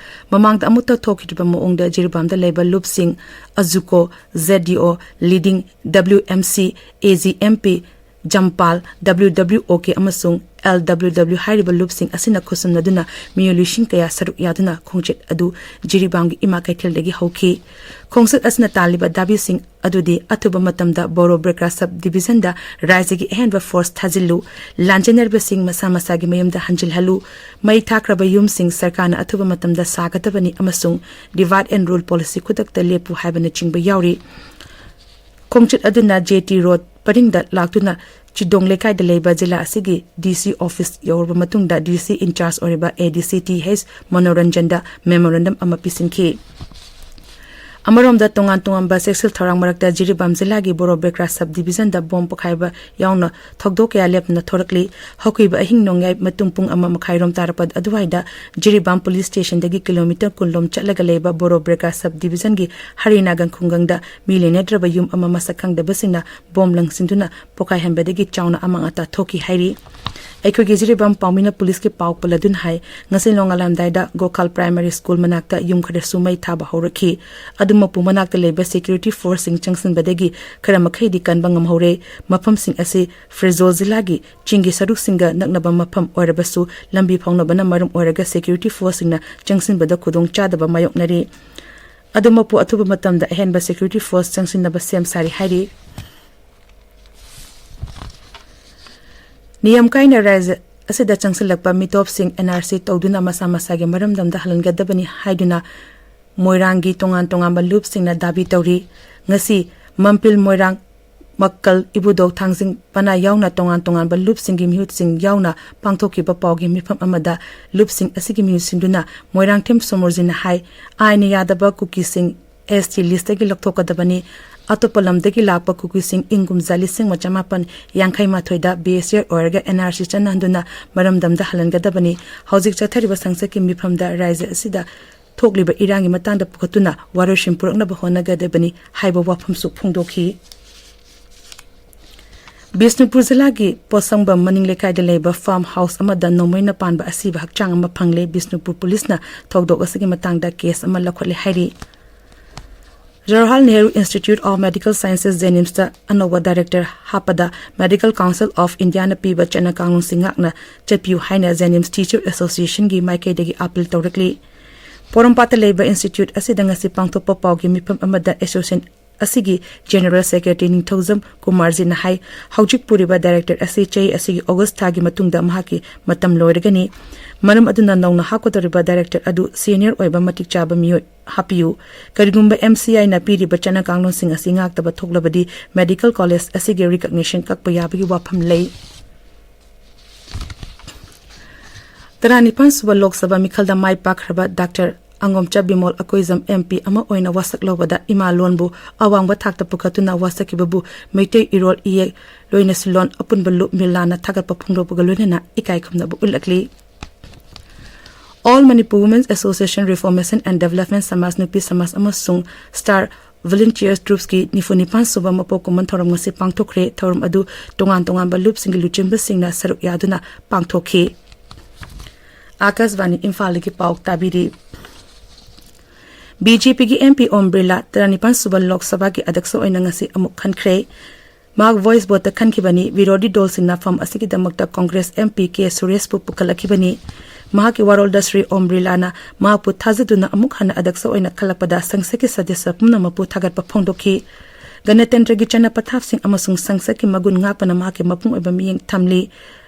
ꯃꯃꯥꯡꯗ ꯑꯃꯨꯛꯇ ꯊꯣꯛꯈꯤꯗ꯭ꯔꯤꯕ ꯃꯑꯣꯡꯗ ꯖꯤꯔꯤꯕꯥꯝꯗ ꯂꯩꯕ ꯂꯨꯞꯁꯤꯡ ꯑꯖꯨꯀꯣ, ZDO, leading WMC, AGMP, ꯖꯝꯄꯥꯜ, WWOK ꯑꯃꯁꯨꯡ LWW ꯍꯥꯏꯔꯤꯕ ꯂꯨꯞꯁꯤꯡ ꯑꯁꯤꯅ ꯈꯨꯠꯁꯝꯅꯗꯨꯅ ꯃꯤꯑꯣꯏ ꯂꯤꯁꯤꯡ ꯀꯌꯥ ꯁꯔꯨꯛ ꯌꯥꯗꯨꯅ ꯈꯣꯡꯆꯠ ꯑꯗꯨ ꯖꯤꯔꯤꯕꯥꯝꯒꯤ ꯏꯃꯥ ꯀꯩꯊꯦꯜꯗꯒꯤ ꯍꯧꯈꯤ꯫ ꯈꯣꯡꯆꯠ ꯑꯁꯤꯅ ꯇꯥꯜꯂꯤꯕ ꯗꯥꯕꯤꯁꯤꯡ ꯑꯗꯨꯗꯤ ꯑꯊꯨꯕ ꯃꯇꯝꯗ ꯕꯣꯔꯣ ꯕ꯭ꯔꯦꯀ꯭ꯔꯥ sub divisionꯗ ꯔꯥꯏꯖꯒꯤ ꯑꯍꯦꯟꯕ force ꯊꯥꯖꯤꯜꯂꯨ, ꯂꯥꯟꯖꯦꯟꯅꯔꯤꯕꯁꯤꯡ ꯃꯁꯥ ꯃꯁꯥꯒꯤ ꯃꯌꯨꯝꯗ ꯍꯟꯖꯤꯜꯍꯜꯂꯨ, ꯃꯩ ꯊꯥꯈ꯭ꯔꯕ ꯌꯨꯝꯁꯤꯡ ꯁꯔꯀꯥꯔꯅ ꯑꯊꯨꯕ ꯃꯇꯝꯗ ꯁꯥꯒꯗꯕꯅꯤ ꯑꯃꯁꯨꯡ divide and rule policy ꯈꯨꯗꯛꯇ ꯂꯦꯞꯄꯨ ꯍꯥꯏꯕꯅꯆꯤꯡꯕ ꯌꯥꯎꯔꯤ꯫ ꯈꯣꯡꯆꯠ ꯑꯗꯨꯅ JT Road ꯄꯔꯤꯡꯗ ꯂꯥꯛꯇꯨꯅ ꯆꯤꯗꯣꯡ ꯂꯩꯀꯥꯏꯗ ꯂꯩꯕ ꯖꯤꯂꯥ ꯑꯁꯤꯒꯤ ꯗꯤ ꯁꯤ ꯑꯣꯐꯤꯁ ꯌꯧꯔꯕ ꯃꯇꯨꯡꯗ ꯗꯤ ꯁꯤ ꯏꯟꯆꯥꯔꯖ ꯑꯣꯏꯔꯤꯕ ꯑꯦ ꯗꯤ ꯁꯤ ꯇꯤ ꯍꯩꯆ ꯃꯅꯣꯔꯟꯖꯟꯗ ꯃꯦꯃꯣꯔꯦꯟꯗꯝ ꯑꯃ ꯄꯤꯁꯤꯟꯈꯤ꯫ ꯑꯃꯔꯣꯝꯗ, ꯇꯣꯉꯥꯟ ꯇꯣꯉꯥꯟꯕ ꯆꯦꯛꯁꯤꯜ ꯊꯧꯔꯥꯡ ꯃꯔꯛꯇ ꯖꯤꯔꯤꯕꯥꯝ ꯖꯤꯂꯥꯒꯤ ꯕꯣꯔꯣ ꯕꯦꯀ꯭ꯔꯥ ꯁꯕ ꯗꯤꯕꯤꯖꯟꯗ ꯕꯣꯝ ꯄꯣꯈꯥꯏꯕ ꯌꯥꯎꯅ ꯊꯧꯗꯣꯛ ꯀꯌꯥ ꯂꯦꯞꯇꯅ ꯊꯣꯔꯛꯂꯤ꯫ ꯍꯧꯈꯤꯕ ꯑꯍꯤꯡ ꯅꯣꯡꯌꯥꯏ ꯃꯇꯨꯡ ꯄꯨꯡ ꯑꯃ ꯃꯈꯥꯏꯔꯣꯝ ꯇꯥꯔꯛꯄ ꯑꯗꯨꯋꯥꯏꯗ ꯖꯤꯔꯤꯕꯥꯝ ꯄꯨꯂꯤꯁ ꯁ꯭ꯇꯦꯁꯟꯗꯒꯤ ꯀꯤꯂꯣꯃꯤꯇꯔ ꯀꯨꯟ ꯂꯣꯝ ꯆꯠꯂꯒ ꯂꯩꯕ ꯕꯣꯔꯣ ꯕꯦꯀ꯭ꯔꯥ ꯁꯕ ꯗꯤꯕꯤꯖꯟꯒꯤ ꯍꯔꯤ ꯅꯥꯒꯟ ꯈꯨꯡꯒꯪꯗ ꯃꯤ ꯂꯩꯅꯗ꯭ꯔꯕ ꯌꯨꯝ ꯑꯃ ꯃꯁꯛ ꯈꯪꯗꯕꯁꯤꯡꯅ ꯕꯣꯝ ꯂꯪꯁꯤꯟꯗꯨꯅ ꯄꯣꯈꯥꯏꯍꯟꯕꯗꯒꯤ ꯆꯥꯎꯅ ꯑꯃꯥꯡ ꯑꯇꯥ ꯊꯣꯛꯈꯤ ꯍꯥꯏꯔꯤ꯫ ꯑꯩꯈꯣꯏꯒꯤ ꯖꯤꯔꯤꯕꯥꯝ ꯄꯥꯎꯃꯤꯅ ꯄꯨꯂꯤꯁꯀꯤ ꯄꯥꯎ ꯄꯜꯂꯗꯨꯅ ꯍꯥꯏ, ꯉꯁꯤ ꯅꯣꯡꯉꯥꯜꯂꯝꯗꯥꯏꯗ ꯒꯣꯈꯥꯜ ꯄ꯭ꯔꯥꯏꯃꯥꯔꯤ ꯁ꯭ꯀꯨꯜ ꯃꯅꯥꯛꯇ ꯌꯨꯝ ꯈꯔꯁꯨ ꯃꯩ ꯊꯥꯕ ꯍꯧꯔꯛꯈꯤ꯫ ꯑꯗꯨꯃꯛꯄꯨ, ꯃꯅꯥꯛꯇ ꯂꯩꯕ ꯁꯦꯀ꯭ꯌꯨꯔꯤꯇꯤ ꯐꯣꯔꯁꯁꯤꯡ ꯆꯪꯁꯤꯟꯕꯗꯒꯤ ꯈꯔ ꯃꯈꯩꯗꯤ ꯀꯟꯕ ꯉꯝꯍꯧꯔꯦ꯫ ꯃꯐꯝꯁꯤꯡ ꯑꯁꯤ ꯐ꯭ꯔꯤꯖꯣꯜ ꯖꯤꯂꯥꯒꯤ ꯆꯤꯡꯒꯤ ꯁꯔꯨꯛꯁꯤꯡꯒ ꯅꯛꯅꯕ ꯃꯐꯝ ꯑꯣꯏꯔꯕꯁꯨ, ꯂꯝꯕꯤ ꯐꯥꯎꯅꯕꯅ ꯃꯔꯝ ꯑꯣꯏꯔꯒ ꯁꯦꯀ꯭ꯌꯨꯔꯤꯇꯤ ꯐꯣꯔꯁꯁꯤꯡꯅ ꯆꯪꯁꯤꯟꯕꯗ ꯈꯨꯗꯣꯡ ꯆꯥꯗꯕ ꯃꯥꯌꯣꯛꯅꯔꯤ꯫ ꯑꯗꯨꯃꯛꯄꯨ, ꯑꯊꯨꯕ ꯃꯇꯝꯗ ꯑꯍꯦꯟꯕ ꯁꯦꯀ꯭ꯌꯨꯔꯤꯇꯤ ꯐꯣꯔꯁ ꯆꯪꯁꯤꯟꯅꯕ ꯁꯦꯝ ꯁꯥꯔꯤ ꯍꯥꯏꯔꯤ꯫ ꯅꯤꯌꯝ ꯀꯥꯏꯅ ꯔꯥꯖ꯭ꯌ ꯑꯁꯤꯗ ꯆꯪꯁꯤꯜꯂꯛꯄ ꯃꯤꯇꯣꯞꯁꯤꯡ ꯑꯦꯟ ꯑꯥꯔ ꯁꯤ ꯇꯧꯗꯨꯅ ꯃꯁꯥ ꯃꯁꯥꯒꯤ ꯃꯔꯝꯗꯝꯗ ꯍꯜꯍꯟꯒꯗꯕꯅꯤ ꯍꯥꯏꯗꯨꯅ ꯃꯣꯏꯔꯥꯡꯒꯤ ꯇꯣꯉꯥꯟ ꯇꯣꯉꯥꯟꯕ ꯂꯨꯞꯁꯤꯡꯅ ꯗꯥꯕꯤ ꯇꯧꯔꯤ꯫ ꯉꯁꯤ ꯃꯝꯄꯤꯜ, ꯃꯣꯏꯔꯥꯡ, ꯃꯛꯀꯜ, ꯏꯕꯨꯙꯧ, ꯊꯥꯡꯖꯤꯡ, ꯄꯅꯥ ꯌꯥꯎꯅ ꯇꯣꯉꯥꯟ ꯇꯣꯉꯥꯟꯕ ꯂꯨꯞꯁꯤꯡꯒꯤ ꯃꯤꯍꯨꯠꯁꯤꯡ ꯌꯥꯎꯅ ꯄꯥꯡꯊꯣꯛꯈꯤꯕ ꯄꯥꯎꯒꯤ ꯃꯤꯐꯝ ꯑꯃꯗ ꯂꯨꯞꯁꯤꯡ ꯑꯁꯤꯒꯤ ꯃꯤꯍꯨꯠꯁꯤꯡꯗꯨꯅ ꯃꯣꯏꯔꯥꯡꯊꯦꯝ ꯁꯣꯃꯣꯔꯖꯤꯅ ꯍꯥꯏ, ꯑꯥꯏꯟꯅ ꯌꯥꯗꯕ ꯀꯨꯀꯤꯁꯤꯡ ꯑꯦꯁ ꯇꯤ ꯂꯤꯁꯇꯒꯤ ꯂꯧꯊꯣꯛꯀꯗꯕꯅꯤ꯫ ꯑꯇꯣꯞꯄ ꯂꯝꯗꯒꯤ ꯂꯥꯛꯄ ꯀꯨꯀꯤꯁꯤꯡ ꯏꯪ ꯀꯨꯝꯖꯥ ꯂꯤꯁꯤꯡ ꯑꯃ ꯆꯃꯥꯄꯟ ꯌꯥꯡꯈꯩ ꯃꯥꯊꯣꯏꯗ ꯕꯤ ꯑꯦꯁ ꯑꯦꯐ ꯑꯣꯏꯔꯒ ꯑꯦꯟ ꯑꯥꯔ ꯁꯤ ꯆꯠꯅꯍꯟꯗꯨꯅ ꯃꯔꯝꯗꯝꯗ ꯍꯜꯍꯟꯒꯗꯕꯅꯤ꯫ ꯍꯧꯖꯤꯛ ꯆꯠꯊꯔꯤꯕ ꯁꯪꯁꯠꯀꯤ ꯃꯤꯐꯝꯗ ꯔꯥꯖ꯭ꯌ ꯑꯁꯤꯗ ꯊꯣꯛꯂꯤꯕ ꯏꯔꯥꯡꯒꯤ ꯃꯇꯥꯡꯗ ꯄꯨꯈꯠꯇꯨꯅ ꯋꯥꯔꯣꯏꯁꯤꯟ ꯄꯨꯔꯛꯅꯕ ꯍꯣꯠꯅꯒꯗꯕꯅꯤ ꯍꯥꯏꯕ ꯋꯥꯐꯝꯁꯨ ꯐꯣꯡꯗꯣꯛꯈꯤ꯫ ꯕꯤꯁꯅꯨꯄꯨꯔ ꯖꯤꯂꯥꯒꯤ ꯄꯣꯠꯁꯪꯕꯝ ꯃꯅꯤꯡ ꯂꯩꯀꯥꯏꯗ ꯂꯩꯕ ꯐꯥꯔꯝ ꯍꯥꯎꯁ ꯑꯃꯗ ꯅꯣꯡꯃꯩꯅ ꯄꯥꯟꯕ ꯑꯁꯤꯕ ꯍꯛꯆꯥꯡ ꯑꯃ ꯐꯪꯂꯦ꯫ ꯕꯤꯁꯅꯨꯄꯨꯔ ꯄꯨꯂꯤꯁꯅ ꯊꯧꯗꯣꯛ ꯑꯁꯤꯒꯤ ꯃꯇꯥꯡꯗ ꯀꯦꯁ ꯑꯃ ꯂꯧꯈꯠꯂꯦ ꯍꯥꯏꯔꯤ꯫ Jawaharlal Nehru Institute of Medical Sciences, ꯖꯦꯅꯤꯝꯁꯇ ꯑꯅꯧꯕ ꯗꯥꯏꯔꯦꯛꯇꯔ ꯍꯥꯞꯄꯗ ꯃꯦꯗꯤꯀꯦꯜ ꯀꯥꯎꯟꯁꯤꯜ ꯑꯣꯐ ꯏꯟꯗꯤꯌꯥꯅ ꯄꯤꯕ ꯆꯠꯅ ꯀꯥꯡꯂꯣꯟꯁꯤꯡ ꯉꯥꯛꯅ ꯆꯠꯄꯤꯌꯨ ꯍꯥꯏꯅ ꯖꯦꯅꯤꯝꯁ ꯇꯤꯆꯔ ꯑꯦꯁꯣꯁꯤꯌꯦꯁꯟꯒꯤ ꯃꯥꯏꯀꯩꯗꯒꯤ ꯑꯥꯄꯤꯜ ꯇꯧꯔꯛꯂꯤ꯫ ꯄꯣꯔꯣꯝꯄꯥꯠꯇ ꯂꯩꯕ ꯏꯟꯁꯇꯤꯇ꯭ꯌꯨꯠ ꯑꯁꯤꯗ ꯉꯁꯤ ꯄꯥꯡꯊꯣꯛꯄ ꯄꯥꯎꯒꯤ ꯃꯤꯐꯝ ꯑꯃꯗ ꯑꯦꯁꯣꯁꯤꯌꯦꯁꯟ ꯑꯁꯤꯒꯤ General Secretary ꯅꯤꯡꯊꯧꯖꯝ ꯀꯨꯃꯥꯔꯖꯤꯅ ꯍꯥꯏ, ꯍꯧꯖꯤꯛ ꯄꯨꯔꯤꯕ director ꯑꯁꯤ ꯆꯍꯤ ꯑꯁꯤꯒꯤ August ꯊꯥꯒꯤ ꯃꯇꯨꯡꯗ ꯃꯍꯥꯛꯀꯤ ꯃꯇꯝ ꯂꯣꯏꯔꯒꯅꯤ꯫ ꯃꯔꯝ ꯑꯗꯨꯅ ꯅꯧꯅ ꯍꯥꯞꯀꯗꯧꯔꯤꯕ director ꯑꯗꯨ senior ꯑꯣꯏꯕ ꯃꯇꯤꯛ ꯆꯥꯕ ꯃꯤꯑꯣꯏ ꯍꯥꯞꯄꯤꯌꯨ꯫ ꯀꯔꯤꯒꯨꯝꯕ M C I ꯅ ꯄꯤꯔꯤꯕ ꯆꯠꯅ ꯀꯥꯡꯂꯣꯟꯁꯤꯡ ꯑꯁꯤ ꯉꯥꯛꯇꯕ ꯊꯣꯛꯂꯕꯗꯤ medical college ꯑꯁꯤꯒꯤ recognition ꯀꯛꯄ ꯌꯥꯕꯒꯤ ꯋꯥꯐꯝ ꯂꯩ꯫ ꯇꯔꯥꯅꯤꯄꯥꯟ ꯁꯨꯕ ꯂꯣꯛ ꯁꯚꯥ ꯃꯤꯈꯜꯗ ꯃꯥꯏ ꯄꯥꯛꯈ꯭ꯔꯕ doctor ꯑꯉꯣꯝꯆꯥ Bimol Akoijam M P ꯑꯃ ꯑꯣꯏꯅ ꯋꯥꯁꯛ ꯂꯧꯕꯗ ꯏꯃꯥ ꯂꯣꯟꯕꯨ ꯑꯋꯥꯡꯕ ꯊꯥꯛꯇ ꯄꯨꯈꯠꯇꯨꯅ ꯋꯥꯁꯛꯈꯤꯕꯕꯨ ꯃꯩꯇꯩ ꯏꯔꯣꯜ ꯏꯌꯦꯛ ꯂꯣꯏꯅꯁꯤꯂꯣꯟ ꯑꯄꯨꯟꯕ ꯂꯨꯞ ꯃꯤꯂꯥꯅ ꯊꯥꯒꯠꯄ ꯐꯣꯡꯗꯣꯛꯄꯒ ꯂꯣꯏꯅꯅ ꯏꯀꯥꯏ ꯈꯨꯝꯅꯕ ꯎꯠꯂꯛꯂꯤ꯫ All Manipur Women's Association Reformation and Development ꯁꯃꯥꯖ ꯅꯨꯄꯤ ꯁꯃꯥꯖ ꯑꯃꯁꯨꯡ Star Volunteers Troops ꯀꯤ ꯅꯤꯐꯨ ꯅꯤꯄꯥꯟ ꯁꯨꯕ ꯃꯄꯣꯛ ꯀꯨꯝꯑꯣꯟ ꯊꯧꯔꯝ ꯉꯁꯤ ꯄꯥꯡꯊꯣꯛꯈ꯭ꯔꯦ꯫ ꯊꯧꯔꯝ ꯑꯗꯨ ꯇꯣꯉꯥꯟ ꯇꯣꯉꯥꯟꯕ ꯂꯨꯞꯁꯤꯡꯒꯤ ꯂꯨꯆꯤꯡꯕꯁꯤꯡꯅ ꯁꯔꯨꯛ ꯌꯥꯗꯨꯅ ꯄꯥꯡꯊꯣꯛꯈꯤ꯫ ꯑꯥꯀꯥꯁꯕꯥꯅꯤ ꯏꯝꯐꯥꯜꯗꯒꯤ ꯄꯥꯎ ꯇꯥꯕꯤꯔꯤ꯫ B J P ꯒꯤ M P ꯑꯣꯝ ꯕꯤꯔꯂꯥ ꯇꯔꯥꯅꯤꯄꯥꯟ ꯁꯨꯕ ꯂꯣꯛ ꯁꯚꯥꯒꯤ ꯑꯗ꯭ꯌꯛꯁ ꯑꯣꯏꯅ ꯉꯁꯤ ꯑꯃꯨꯛ ꯈꯟꯈ꯭ꯔꯦ꯫ ꯃꯍꯥꯛ voice vote ꯇ ꯈꯟꯈꯤꯕꯅꯤ꯫ ꯕꯤꯔꯣꯙꯤ ꯗꯣꯜꯁꯤꯡꯅ ꯐꯝ ꯑꯁꯤꯒꯤꯗꯃꯛꯇ Congress M P K ꯁꯨꯔꯦꯁꯄꯨ ꯄꯨꯈꯠꯂꯛꯈꯤꯕꯅꯤ꯫ ꯃꯍꯥꯛꯀꯤ ꯋꯥꯔꯣꯜꯗ ꯁ꯭ꯔꯤ ꯑꯣꯝ ꯕꯤꯔꯂꯥꯅ ꯃꯍꯥꯛꯄꯨ ꯊꯥꯖꯗꯨꯅ ꯑꯃꯨꯛ ꯍꯟꯅ ꯑꯗ꯭ꯌꯛꯁ ꯑꯣꯏꯅ ꯈꯜꯂꯛꯄꯗ ꯁꯪꯁꯠꯀꯤ ꯁꯗꯁ꯭ꯌ ꯄꯨꯝꯅꯃꯛꯄꯨ ꯊꯥꯒꯠꯄ ꯐꯣꯡꯗꯣꯛꯈꯤ꯫ ꯒꯅꯇꯟꯇ꯭ꯔꯒꯤ ꯆꯠꯅ ꯄꯊꯥꯞꯁꯤꯡ ꯑꯃꯁꯨꯡ ꯁꯪꯁꯠꯀꯤ ꯃꯒꯨꯟ ꯉꯥꯛꯄꯅ ꯃꯍꯥꯛꯀꯤ ꯃꯄꯨꯡ ꯑꯣꯏꯕ ꯃꯤꯠꯌꯦꯡ ꯊꯝꯂꯤ꯫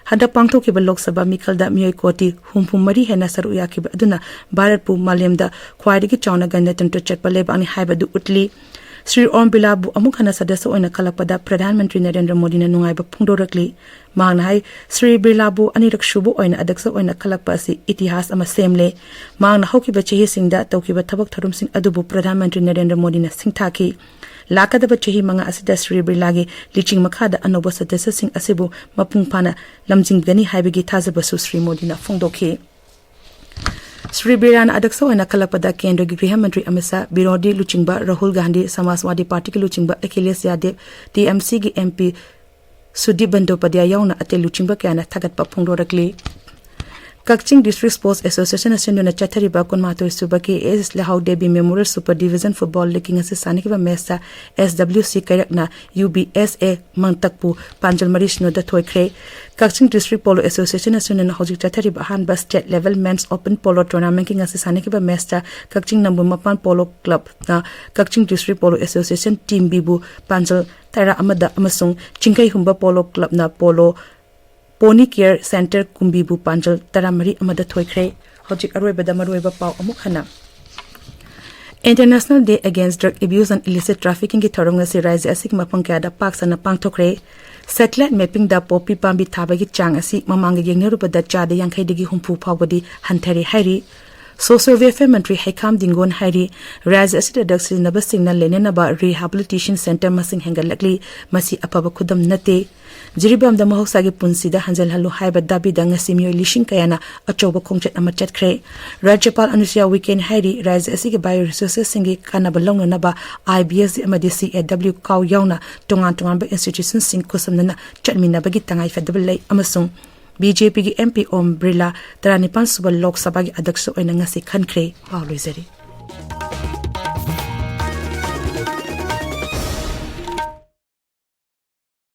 ꯍꯟꯗꯛ ꯄꯥꯡꯊꯣꯛꯈꯤꯕ ꯂꯣꯛ ꯁꯚꯥ ꯃꯤꯈꯜꯗ ꯃꯤꯑꯣꯏ ꯀꯣꯇꯤ ꯍꯨꯝꯐꯨ ꯃꯔꯤ ꯍꯦꯟꯅ ꯁꯔꯨꯛ ꯌꯥꯈꯤꯕ ꯑꯗꯨꯅ ꯚꯥꯔꯠꯄꯨ ꯃꯥꯂꯦꯝꯗ ꯈ꯭ꯋꯥꯏꯗꯒꯤ ꯆꯥꯎꯅ ꯒꯅꯇꯟꯇ꯭ꯔ ꯆꯠꯄ ꯂꯩꯕꯥꯛꯅꯤ ꯍꯥꯏꯕꯗꯨ ꯎꯠꯂꯤ꯫ ꯁ꯭ꯔꯤ ꯑꯣꯝ ꯕꯤꯔꯂꯥꯕꯨ ꯑꯃꯨꯛ ꯍꯟꯅ ꯁꯗꯁ꯭ꯌ ꯑꯣꯏꯅ ꯈꯜꯂꯛꯄꯗ ꯄ꯭ꯔꯙꯥꯟ ꯃꯟꯇ꯭ꯔꯤ ꯅꯔꯦꯟꯗ꯭ꯔ ꯃꯣꯗꯤꯅ ꯅꯨꯡꯉꯥꯏꯕ ꯐꯣꯡꯗꯣꯔꯛꯂꯤ꯫ ꯃꯍꯥꯛꯅ ꯍꯥꯏ, ꯁ꯭ꯔꯤ ꯕꯤꯔꯂꯥꯕꯨ ꯑꯅꯤꯔꯛ ꯁꯨꯕ ꯑꯣꯏꯅ ꯑꯗ꯭ꯌꯛꯁ ꯑꯣꯏꯅ ꯈꯜꯂꯛꯄ ꯑꯁꯤ ꯏꯇꯤꯍꯥꯁ ꯑꯃ ꯁꯦꯝꯂꯦ꯫ ꯃꯍꯥꯛꯅ ꯍꯧꯈꯤꯕ ꯆꯍꯤꯁꯤꯡꯗ ꯇꯧꯈꯤꯕ ꯊꯕꯛ ꯊꯧꯔꯝꯁꯤꯡ ꯑꯗꯨꯕꯨ ꯄ꯭ꯔꯙꯥꯟ ꯃꯟꯇ꯭ꯔꯤ ꯅꯔꯦꯟꯗ꯭ꯔ ꯃꯣꯗꯤꯅ ꯁꯤꯡꯊꯥꯈꯤ꯫ ꯂꯥꯛꯀꯗꯕ ꯆꯍꯤ ꯃꯉꯥ ꯑꯁꯤꯗ ꯁ꯭ꯔꯤ ꯕꯤꯔꯂꯥꯒꯤ ꯂꯤꯆꯤꯡ ꯃꯈꯥꯗ ꯑꯅꯧꯕ ꯁꯗꯁ꯭ꯌꯁꯤꯡ ꯑꯁꯤꯕꯨ ꯃꯄꯨꯡ ꯐꯥꯅ ꯂꯝꯖꯤꯡꯒꯅꯤ ꯍꯥꯏꯕꯒꯤ ꯊꯥꯖꯕꯁꯨ ꯁ꯭ꯔꯤ ꯃꯣꯗꯤꯅ ꯐꯣꯡꯗꯣꯛꯈꯤ꯫ ꯁ꯭ꯔꯤ ꯕꯤꯔꯂꯥꯅ ꯑꯗ꯭ꯌꯛꯁ ꯑꯣꯏꯅ ꯈꯜꯂꯛꯄꯗ ꯀꯦꯟꯗ꯭ꯔꯒꯤ ꯒ꯭ꯔꯤꯍ ꯃꯟꯇ꯭ꯔꯤ ꯑꯃꯤꯠ ꯁꯥꯍ, ꯕꯤꯔꯣꯙꯤ ꯂꯨꯆꯤꯡꯕ ꯔꯥꯍꯨꯜ ꯒꯥꯟꯙꯤ, ꯁꯃꯥꯖꯋꯥꯗꯤ ꯄꯥꯔꯇꯤꯒꯤ ꯂꯨꯆꯤꯡꯕ ꯑꯈꯤꯂꯦꯁ ꯌꯥꯗꯦꯕ, T M C ꯒꯤ M P ꯁꯨꯗꯤꯞ ꯕꯟꯗꯣꯄꯥꯙ꯭ꯌꯥꯌ ꯌꯥꯎꯅ ꯑꯇꯩ ꯂꯨꯆꯤꯡꯕ ꯀꯌꯥꯅ ꯊꯥꯒꯠꯄ ꯐꯣꯡꯗꯣꯔꯛꯂꯤ꯫ ꯀꯛꯆꯤꯡ District Sports Association ꯑꯁꯤꯟꯗꯨꯅ ꯆꯠꯊꯔꯤꯕ ꯀꯨꯟꯃꯥꯊꯣꯏ ꯁꯨꯕꯒꯤ ꯑꯦ ꯑꯦꯁ ꯂꯩꯍꯥꯎ Devi Memorial Super Division Football League ꯑꯁꯤ ꯁꯥꯟꯅꯈꯤꯕ ꯃꯦꯆꯇ S W C ꯀꯩꯔꯛꯅ U B S A ꯃꯥꯡꯇꯛꯄꯨ ꯄꯥꯟꯖꯜ ꯃꯔꯤ ꯁꯤꯅꯣꯗ ꯊꯣꯏꯈ꯭ꯔꯦ꯫ ꯀꯛꯆꯤꯡ District Polo Association ꯑꯁꯤꯟꯗꯨꯅ ꯍꯧꯖꯤꯛ ꯆꯠꯊꯔꯤꯕ ꯑꯍꯥꯟꯕ State Level Men's Open Polo Tournament ꯑꯁꯤ ꯁꯥꯟꯅꯈꯤꯕ ꯃꯦꯆꯇ ꯀꯛꯆꯤꯡ ꯅꯝꯕꯨꯜ ꯃꯄꯥꯟ Polo Clubꯅ ꯀꯛꯆꯤꯡ District Polo Association Team Bꯕꯨ ꯄꯥꯟꯖꯜ ꯇꯔꯥ ꯑꯃꯗ ꯑꯃꯁꯨꯡ ꯆꯤꯡꯈꯩꯍꯨꯝꯕ Polo Clubꯅ Polo Pony Care Center ꯀꯨꯝꯕꯤꯕꯨ ꯄꯥꯟꯖꯜ ꯇꯔꯥꯃꯔꯤ ꯑꯃꯗ ꯊꯣꯏꯈ꯭ꯔꯦ꯫ ꯍꯧꯖꯤꯛ ꯑꯔꯣꯏꯕꯗ ꯃꯔꯨꯑꯣꯏꯕ ꯄꯥꯎ ꯑꯃꯨꯛ ꯍꯟꯅ꯫ International Day Against Drug Abuse and Illicit Traffickingꯒꯤ ꯊꯧꯔꯝ ꯉꯁꯤ ꯔꯥꯖ꯭ꯌ ꯑꯁꯤꯒꯤ ꯃꯐꯝ ꯀꯌꯥꯗ ꯄꯥꯛ ꯁꯟꯅ ꯄꯥꯡꯊꯣꯛꯈ꯭ꯔꯦ꯫ Satellite mappingꯗ ꯄꯣꯄꯤ ꯄꯥꯝꯕꯤ ꯊꯥꯕꯒꯤ ꯆꯥꯡ ꯑꯁꯤ ꯃꯃꯥꯡꯒ ꯌꯦꯡꯅꯔꯨꯕꯗ ꯆꯥꯗ ꯌꯥꯡꯈꯩꯗꯒꯤ ꯍꯨꯝꯐꯨ ꯐꯥꯎꯕꯗꯤ ꯍꯟꯊꯔꯦ ꯍꯥꯏꯔꯤ꯫ Social Welfare ꯃꯟꯇ꯭ꯔꯤ ꯍꯩꯈꯥꯝ ꯗꯤꯡꯒꯣꯟ ꯍꯥꯏꯔꯤ, ꯔꯥꯖ꯭ꯌ ꯑꯁꯤꯗ ꯗ꯭ꯔꯒ ꯁꯤꯖꯤꯟꯅꯕꯁꯤꯡꯅ ꯂꯩꯅꯅꯕ rehabilitation center ꯃꯁꯤꯡ ꯍꯦꯟꯒꯠꯂꯛꯂꯤ꯫ ꯃꯁꯤ ꯑꯐꯕ ꯈꯨꯗꯝ ꯅꯠꯇꯦ꯫ ꯖꯤꯔꯤꯕꯥꯝꯗ ꯃꯍꯧꯁꯥꯒꯤ ꯄꯨꯟꯁꯤꯗ ꯍꯟꯖꯤꯜꯍꯜꯂꯨ ꯍꯥꯏꯕ ꯗꯥꯕꯤꯗ ꯉꯁꯤ ꯃꯤꯑꯣꯏ ꯂꯤꯁꯤꯡ ꯀꯌꯥꯅ ꯑꯆꯧꯕ ꯈꯣꯡꯆꯠ ꯑꯃ ꯆꯠꯈ꯭ꯔꯦ꯫ ꯔꯥꯖ꯭ꯌꯄꯥꯜ ꯑꯅꯨꯁꯨꯌꯥ ꯎꯏꯀꯦꯟ ꯍꯥꯏꯔꯤ, ꯔꯥꯖ꯭ꯌ ꯑꯁꯤꯒꯤ bioresourcesꯁꯤꯡꯒꯤ ꯀꯥꯟꯅꯕ ꯂꯧꯅꯅꯕ I B S D ꯑꯃꯗꯤ C A W ꯀꯥꯎ ꯌꯥꯎꯅ ꯇꯣꯉꯥꯟ ꯇꯣꯉꯥꯟꯕ institutionꯁꯤꯡ ꯈꯨꯠꯁꯝꯅꯅ ꯆꯠꯃꯤꯟꯅꯕꯒꯤ ꯇꯉꯥꯏꯐꯗꯕ ꯂꯩ ꯑꯃꯁꯨꯡ B J Pꯒꯤ M P ꯑꯣꯝ ꯕꯤꯔꯂꯥ ꯇꯔꯥꯅꯤꯄꯥꯟ ꯁꯨꯕ ꯂꯣꯛ ꯁꯚꯥꯒꯤ ꯑꯗ꯭ꯌꯛꯁ ꯑꯣꯏꯅ ꯉꯁꯤ ꯈꯟꯈ꯭ꯔꯦ꯫ ꯄꯥꯎ ꯂꯣꯏꯖꯔꯦ꯫